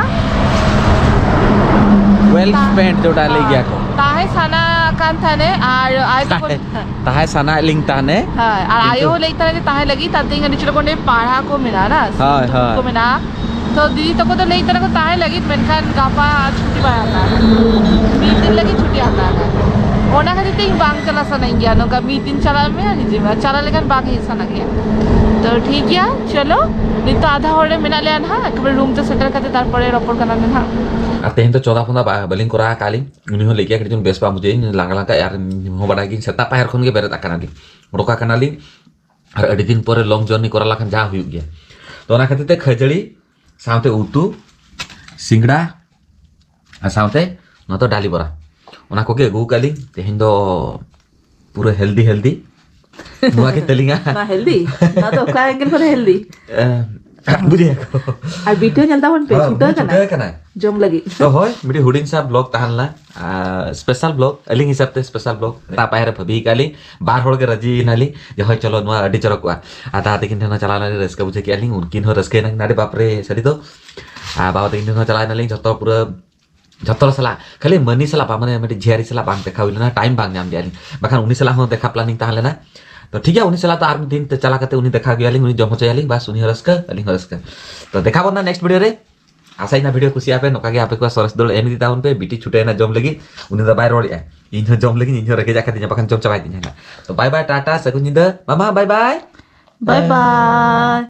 ᱳᱭᱮᱞ ᱛᱟ-, ᱥᱯᱮᱱᱰ ᱡᱮᱴᱟ ᱞᱟᱹᱭ ᱜᱮᱭᱟ ᱠᱚ᱾ ᱛᱟᱦᱮᱸ ᱥᱟᱱᱟ ᱠᱟᱱ ᱛᱟᱦᱮᱱᱮ, ᱟᱨ ᱟᱭ ᱛᱟᱠᱚ ᱛᱟᱦᱮᱸ, ᱛᱟᱦᱮᱸ ᱥᱟᱱᱟᱭᱮᱫ ᱞᱤᱧ ᱛᱟᱦᱮᱱᱮ᱾ ᱦᱳᱭ, ᱟᱨ ᱟᱭᱳ ᱠᱤᱱᱛᱩ ᱦᱚᱸ ᱞᱟᱹᱭᱮᱫ ᱛᱟᱦᱮᱱᱟ ᱡᱮ ᱛᱟᱦᱮᱸ ᱞᱟᱹᱜᱤᱫ, ᱛᱟᱛᱮ ᱤᱧ ᱟᱹᱰᱤ ᱪᱚᱨᱚᱠ ᱚᱸᱰᱮ ᱯᱟᱲᱦᱟ ᱠᱚ ᱢᱮᱱᱟᱜᱼᱟ, ᱱᱟ? ᱦᱳᱭ, ᱥᱠᱩᱞ ᱦᱳᱭ᱾ ᱠᱚ ᱢᱮᱱᱟᱜᱼᱟ᱾ ᱛᱚ ᱫᱤᱫᱤ ᱛᱟᱠᱚ ᱫᱚ ᱞᱟᱹᱭᱮᱫ ᱛᱟᱦᱮᱱᱟ ᱠᱚ ᱛᱟᱦᱮᱸ ᱞᱟᱹᱜᱤᱫ, ᱢᱮᱱᱠᱷᱟᱱ ᱜᱟᱯᱟ ᱪᱷᱩᱴᱤ ᱵᱟᱭ ᱦᱟᱛᱟᱣ ᱮᱫᱟ᱾ ᱢᱤᱫ ᱫᱤᱱ ᱞᱟᱹᱜᱤᱫ ᱪᱷᱩᱴᱤ ᱦᱟᱛᱟᱣ ᱮᱫᱟ᱾ ᱚᱱᱟ ᱠᱷᱟᱹᱛᱤᱨ ᱛᱮ ᱤᱧ ᱵᱟᱝ ᱪᱟᱞᱟᱜ ᱥᱟᱱᱟᱧ ᱜᱮᱭᱟ, ᱱᱚᱝᱠᱟ ᱢᱤᱫ ᱫᱤᱱ ᱪᱟᱞᱟᱜ ᱢᱮ, ᱦᱤᱡᱩᱜ ᱢᱮ, ᱪᱟᱞᱟᱜ ᱞᱮᱠᱷᱟᱱ ᱵᱟᱝ ᱦᱮᱡ ᱥᱟᱱᱟ ᱜᱮᱭᱟ᱾ ᱛᱚ ᱴᱷᱤᱠ ᱜᱮᱭᱟ, ᱪᱚᱞᱚ, ᱱᱤᱛᱚᱜ ᱟᱫᱷᱟ ᱦᱚᱲ ᱨᱮ ᱢᱮᱱᱟᱜ ᱞᱮᱭᱟ ᱱᱟᱦᱟᱜ, ᱮᱠᱵᱟᱨᱮ ᱨᱩᱢ ᱛᱮ ᱥᱮᱴᱮᱨ ᱠᱟᱛᱮ ᱛᱟᱨᱯᱚᱨᱮ ᱨᱚᱯᱚᱲ ᱠᱟᱱᱟ ᱞᱮ ᱱᱟᱦᱟᱜ᱾ ᱟᱨ ᱛᱮᱦᱮᱧ ᱫᱚ ᱪᱚᱸᱫᱟ ᱯᱷᱚᱸᱫᱟ ᱵᱟ-, ᱵᱟᱹᱞᱤᱧ ᱠᱚᱨᱟᱣ ᱟᱠᱟᱫ ᱞᱤᱧ᱾ ᱩᱱᱤ ᱦᱚᱸ ᱞᱟᱹᱭ ᱠᱮᱫᱟ ᱠᱟᱹᱴᱤᱡ ᱪᱩᱞᱩᱝ ᱵᱮᱥ ᱵᱟᱝ ᱵᱩᱡᱷᱟᱹᱜᱼᱟ, ᱤᱧ ᱞᱟᱸᱜᱟ ᱞᱟᱸᱜᱟ, ᱟᱨ ᱤᱧ ᱦᱚᱸ ᱵᱟᱰᱟᱭ ᱜᱤᱧ ᱥᱮᱛᱟᱜ ᱯᱟᱭᱟᱨ ᱠᱷᱚᱱ ᱜᱮ ᱵᱮᱨᱮᱫ ᱟᱠᱟᱱᱟᱞᱤᱧ, ᱚᱰᱚᱠ ᱟᱠᱟᱱᱟᱞᱤᱧ᱾ ᱟᱨ ᱟᱹᱰᱤ ᱫᱤᱱ ᱯᱚᱨᱮ ᱞᱚᱝ ᱡᱟᱨᱱᱤ ᱠᱚᱨᱟᱣ ᱞᱮᱠᱷᱟᱱ ᱡᱟᱦᱟᱸ ᱦᱩᱭᱩᱜ ᱜᱮᱭᱟ᱾ ᱛᱚ ᱚᱱᱟ ᱠᱷᱟᱹᱛᱤᱨ ᱛᱮ ᱠᱷᱟᱹᱡᱟᱹᱲᱤ ᱥᱟᱶᱛᱮ ᱩᱛᱩ, ᱥᱤᱸᱜᱲᱟ, ᱟᱨ ᱥᱟᱶᱛᱮ ᱱᱚᱣᱟ ᱫᱚ ᱰᱟᱞᱤ ᱵᱚᱨᱟ, ᱚᱱᱟ ᱠᱚᱜᱮ ᱟᱹᱜᱩ ᱟᱠᱟᱫ ᱞᱤᱧ᱾ ᱛᱮᱦᱮᱧ ᱫᱚ ᱯᱩᱨᱟᱹ ᱦᱮᱞᱫᱤ ᱦᱮᱞᱫᱤ ᱱᱚᱣᱟ ᱜᱮ ᱛᱟᱹᱞᱤᱧᱟ᱾ ᱱᱚᱣᱟ ᱦᱮᱞᱫᱤ? ᱱᱚᱣᱟ ᱫᱚ ᱚᱠᱟ ᱮᱝᱜᱮᱞ ᱠᱷᱚᱱ ᱦᱮᱞᱫᱤ? ᱮ, ᱵᱩᱡᱷᱟᱹᱣ ᱠᱚ᱾ ᱟᱨ ᱵᱤᱴᱤ ᱦᱚᱸ ᱧᱮᱞ ᱛᱟᱵᱚᱱ ᱯᱮ, ᱦᱳᱭ, ᱪᱷᱩᱴᱟᱹᱣ ᱩᱱᱤ ᱠᱟᱱᱟ ᱪᱷᱩᱴᱟᱹᱣ ᱠᱟᱱᱟᱭ᱾ ᱡᱚᱢ ᱞᱟᱹᱜᱤᱫ᱾ ᱛᱚ ᱦᱳᱭ, ᱢᱤᱫᱴᱤᱡ ᱦᱩᱰᱤᱧ ᱥᱟ ᱵᱞᱚᱜ ᱛᱟᱦᱮᱸ ᱞᱮᱱᱟ, ᱟᱨ ᱥᱯᱮᱥᱟᱞ ᱵᱞᱚᱜ, ᱟᱹᱞᱤᱧ ᱦᱤᱥᱟᱹᱵ ᱛᱮ ᱥᱯᱮᱥᱟᱞ ᱵᱞᱚᱜ᱾ ᱛᱟ ᱯᱟᱭᱨᱟ ᱵᱷᱟᱹᱵᱤ ᱠᱟᱜ ᱞᱤᱧ, ᱵᱟᱨ ᱦᱚᱲ ᱜᱮ ᱨᱟᱹᱡᱤ ᱮᱱᱟᱞᱤᱧ ᱡᱮ ᱦᱳᱭ ᱪᱚᱞᱚ ᱱᱚᱣᱟ ᱟᱹᱰᱤ ᱪᱚᱨᱚᱠᱚᱜᱼᱟ᱾ ᱟᱨ ᱫᱟᱫᱟ ᱛᱟᱹᱠᱤᱱ ᱴᱷᱮᱱ ᱦᱚᱸ ᱪᱟᱞᱟᱣ ᱮᱱᱟᱞᱤᱧ, ᱨᱟᱹᱥᱠᱟᱹ ᱵᱩᱡᱷᱟᱹᱣ ᱠᱮᱜᱼᱟ ᱞᱤᱧ, ᱩᱱᱠᱤᱱ ᱦᱚᱸ ᱨᱟᱹᱥᱠᱟᱹ ᱮᱱᱟ ᱠᱤᱱ ᱟᱹᱰᱤ ᱵᱟᱯᱨᱮ ᱥᱟᱹᱨᱤ ᱫᱚ᱾ ᱟᱨ ᱵᱟᱵᱟ ᱛᱟᱹᱠᱤᱱ ᱴᱷᱮᱱ ᱦᱚᱸ ᱪᱟᱞᱟᱣ ᱮᱱᱟᱞᱤᱧ, ᱡᱷᱚᱛᱚ ᱯᱩᱨᱟᱹ ᱡᱷᱚᱛᱚ ᱦᱚᱲ ᱥᱟᱞᱟᱜ, ᱠᱷᱟᱹᱞᱤ ᱢᱟᱹᱱᱤ ᱥᱟᱞᱟᱜ ᱵᱟᱝ, ᱢᱟᱱᱮ ᱢᱤᱫᱴᱤᱡ ᱡᱷᱤᱭᱟᱨᱤ ᱥᱟᱞᱟᱜ ᱵᱟᱝ ᱫᱮᱠᱷᱟ ᱦᱩᱭ ᱞᱮᱱᱟ, ᱴᱟᱭᱤᱢ ᱵᱟᱝ ᱧᱟᱢ ᱞᱮᱜᱼᱟ ᱞᱤᱧ, ᱵᱟᱠᱷᱟᱱ ᱩᱱᱤ ᱥᱟᱞᱟᱜ ᱦᱚᱸ ᱫᱮᱠᱷᱟ ᱯᱞᱟᱱᱤᱝ ᱛᱟᱦᱮᱸ ᱞᱮᱱᱟ᱾ ᱛᱚ ᱴᱷᱤᱠ ᱜᱮᱭᱟ, ᱩᱱᱤ ᱥᱟᱞᱟᱜ ᱫᱚ ᱟᱨ ᱢᱤᱫ ᱫᱤᱱ ᱛᱮ ᱪᱟᱞᱟᱣ ᱠᱟᱛᱮ ᱩᱱᱤ ᱫᱮᱠᱷᱟ ᱟᱹᱜᱩᱭᱟᱞᱤᱧ, ᱩᱱᱤ ᱡᱚᱢ ᱦᱚᱪᱚᱭᱟᱞᱤᱧ, ᱵᱟᱥ ᱩᱱᱤ ᱦᱚᱸ ᱨᱟᱹᱥᱠᱟᱹ, ᱟᱹᱞᱤᱧ ᱦᱚᱸ ᱨᱟᱹᱥᱠᱟᱹ᱾ ᱛᱚ ᱫᱮᱠᱷᱟ ᱵᱚᱱ ᱱᱟ ᱱᱮᱠᱥᱴ ᱵᱷᱤᱰᱤᱭᱳ ᱨᱮ᱾ ᱟᱥᱟᱭ ᱤᱧ ᱵᱷᱤᱰᱤᱭᱳ ᱠᱩᱥᱤᱭᱟᱜ ᱯᱮ, ᱱᱚᱝᱠᱟ ᱜᱮ ᱟᱯᱮ ᱠᱚᱣᱟᱜ ᱥᱚᱨᱮᱥ ᱫᱟᱹᱲ ᱮᱢ ᱤᱫᱤ ᱛᱟᱵᱚᱱ ᱯᱮ᱾ ᱵᱤᱴᱤ ᱪᱷᱩᱴᱟᱹᱣ ᱮᱱᱟ ᱡᱚᱢ ᱞᱟᱹᱜᱤᱫ, ᱩᱱᱤ ᱫᱚ ᱵᱟᱭ ᱨᱚᱲᱮᱜᱼᱟ, ᱤᱧ ᱦᱚᱸ ᱡᱚᱢ ᱞᱟᱹᱜᱤᱫ, ᱤᱧ ᱦᱚᱸ ᱨᱮᱸᱜᱮᱡ ᱟᱠᱟᱫᱤᱧᱟ, ᱵᱟᱠᱷᱟᱱ ᱡᱚᱢ ᱪᱟᱵᱟᱭ ᱛᱤᱧᱟ ᱦᱟᱸᱜ᱾ ᱛᱚ ᱵᱟᱭ ᱵᱟᱭ, ᱴᱟᱴᱟ, ᱥᱟᱹᱜᱩᱱ ᱧᱤᱫᱟᱹ, ᱢᱟᱢᱟ ᱵᱟᱭ ᱵᱟᱭ᱾ ᱵᱟᱭ ᱵᱟᱭ᱾